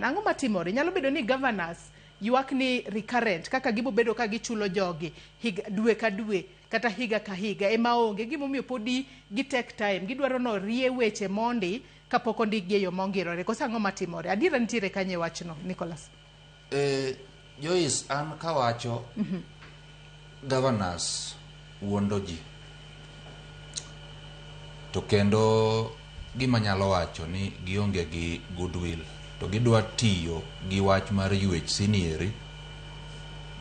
Ang'o matimore? Nyalo bedo ni governors ywak ni recurrent kaka gibobedo ka gichulo jogi higa, dwe ka dwe kata higa ka higa ema onge. Gimomiyo podi gi take time, gidwaro ni orie weche mondi kapok ondikgi e yo mongirore. Koso ang'o matimore? Adiera nitiere kanye e wachno, Nicholas? Joyce, an kawacho governors wuondo ji to kendo gima nyalo wacho ni gionge gi goodwill to gidwa tiyo gi wach mar UHC nieri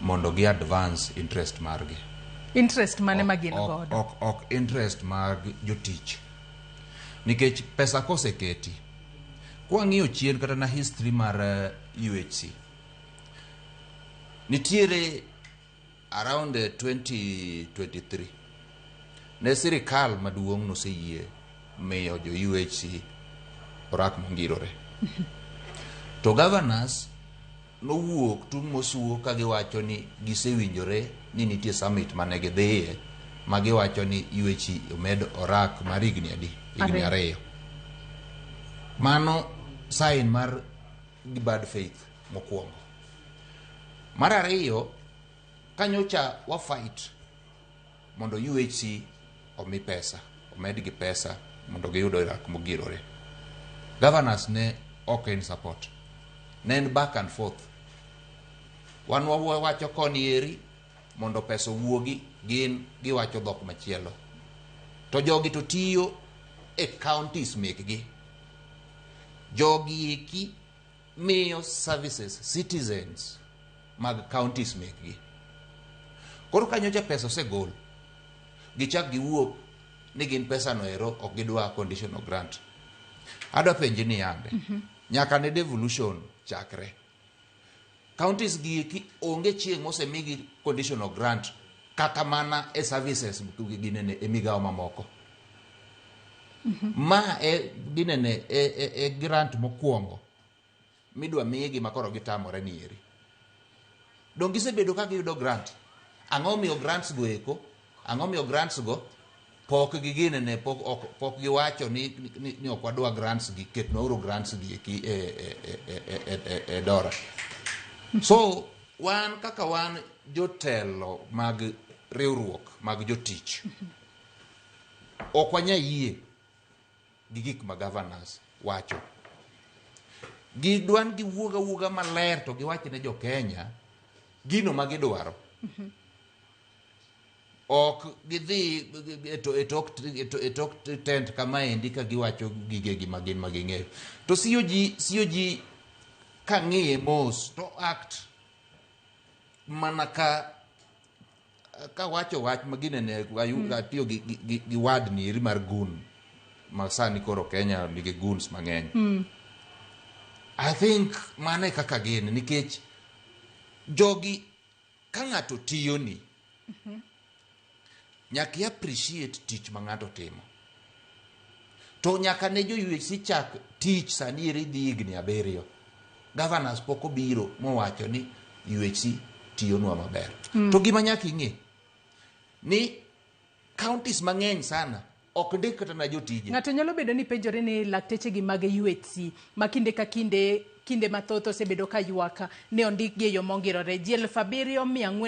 mondo gi advance interest margi. Interest mane ma gin godo? Ok interest mag jotich, nikech pesa koseketi kwang'iyo chien kata na history mar UHC nitiere around 2023 ne sirikal maduong' noseyie miyo jo UHC orak mongirore, to governors nowuok tung' mosuo ka giwacho ni gisewinjore ni nitie summit mane gidhiye ma giwacho ni UHC omed orak mar higni adi? Higni Ariyo. 2. Mano sign mar bad faith mokwongo. Mar ariyo, kanyocha wa fight mondo UHC omi pesa, omedgi pesa mondo giyud orak mogirore. Governors ne ok in support. Ne en back and forth. Wan wawacho koni eri mondo pesa owuogi, gin giwacho dhok machielo. To jogi to tiyo e counties mekgi. Jogi eki miyo services citizens mag counties mekgi. Koro kanyocha pesa osegol, gichak giwuok ni gin pesa no ero ok gidwa conditional grant. Adwa penji ni yande, nyaka ne devolution chakre, counties gi eki onge chieng' mosemigi conditional grant kata mana e services ginene e migawo mamoko. Ma e ginene e grant mokwongo midwa migi ma koro gitamore ni eri. Dong gisebedo ka giyudo grant. Ang'o miyo grants go eko? Ang'o miyo grants go pok giginene pok giwacho ni ok wadwa grants gi, ketnwauru grants gi eki e DORA. So wan kaka wan jotelo mag riwruok mag jotich, ok wanyal yie gi gik ma governors wacho. Gidwan giwuog awuoga maler to giwach ne jo Kenya gino ma gidwaro. Ok gidhi e tok tent kamaendi ka giwacho gigegi ma gin ma ging'eyo. To COG kang'iye mos to act mana ka wacho wach ma ginene atiyo gi word ni eri mar goon ma sani koro Kenya nigi goons mang'eny. I think mano e kaka gin, nikech jogi ka ng'ato tiyoni nyaka i appreciate tich ma ng'ato timo. To nyaka ne jo UHC chak tich sani eri dhi higni 7, governors pok obiro mowacho ni UHC tiyonwa maber. To gima nyaka ing'e ni counties mang'eny sana ok ndik kata na jotije. Ng'ato nyalo bedo ni penjore ni lakteche gi mag UHC ma kinde ka kinde, kinde mathoth osebedo ka ywak ne ondikgi e yo mongirore ji 7400.